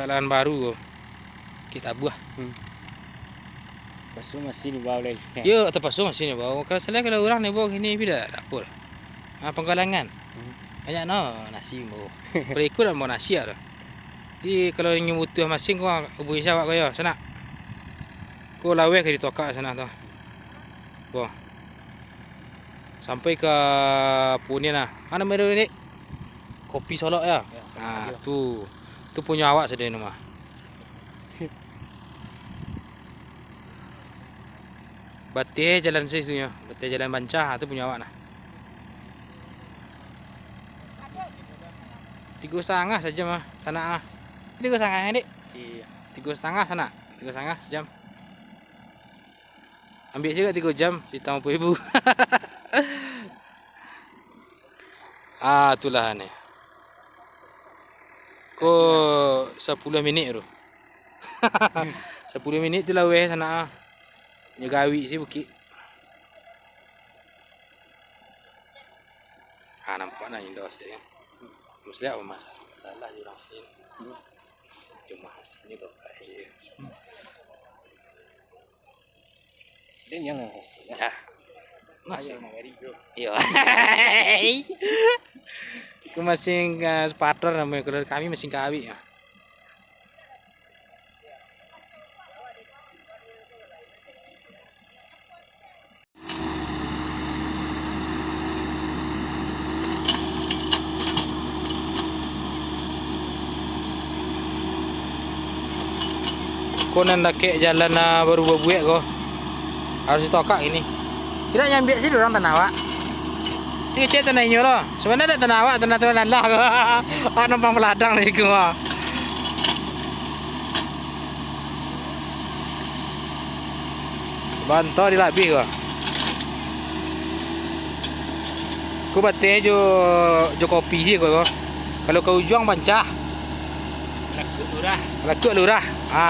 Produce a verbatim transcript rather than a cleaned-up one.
Jalan baru ko. Kek tabuah. Hmm. Paso masin bao lai. Yo, tapaso masin bao. Kalau salah kalau urang ni bao kini, tapi dak, dak apo lah. Ah, panggalangan. Hmm. Banyak no nasi bao. Kalau iko dak bao nasi dak tu. Jadi kalau inyo butuah masin ko, hubungi awak ko yo, sanak. Ko laweh ka ditokak sanak tu. Bo. Sampai ka punin lah. Mana meru ni? Kopi Solok ya? Ya, Solok Ah, Radio. Tu. Tu punyo awak sadonyo mah. Bateh jalan sis tu nyo. Bateh jalan Bancah tu punyo awak nah. Tigo satangah sajam ah, sanak ah. Tigo satangah, Dik? Iya. Tigo satangah sanak. Tigo satangah sajam. Ambiak juo tigo jam, juta limo puluah ribu. Ah, itulah ni. Ko sapuluah minik tu. Sapuluah minik tu laweh sanak ah. Nyo gawik si bukik. Ah, nampak nah indah si kan. Muslihat apa masalah? Salah je urang sini. Cuma hasilnyo tu apa je. Dia nyang hasilnyo. Ya. Masih. Ayo, mari, bro. Iya. Iku masih, eh, sepatron namonyo. Kalau kami masih kawik ya. Ko nan dakek jalan, ah, baru babuek ko. Harus ditokak kini. Kiro nyo ambiak si urang tanah awak. Ni kecek tanah inyo lo. Sabananyo dak tanah awak, tanah tu nan lah ko. Awak numpang baladang di siku, ah. Sabanta dilabih ko. Ko bateh jo, jo kopi se ko. Kalau ka ujuang Bancah. Lakuak Lurah. Lakuak Lurah. Ha.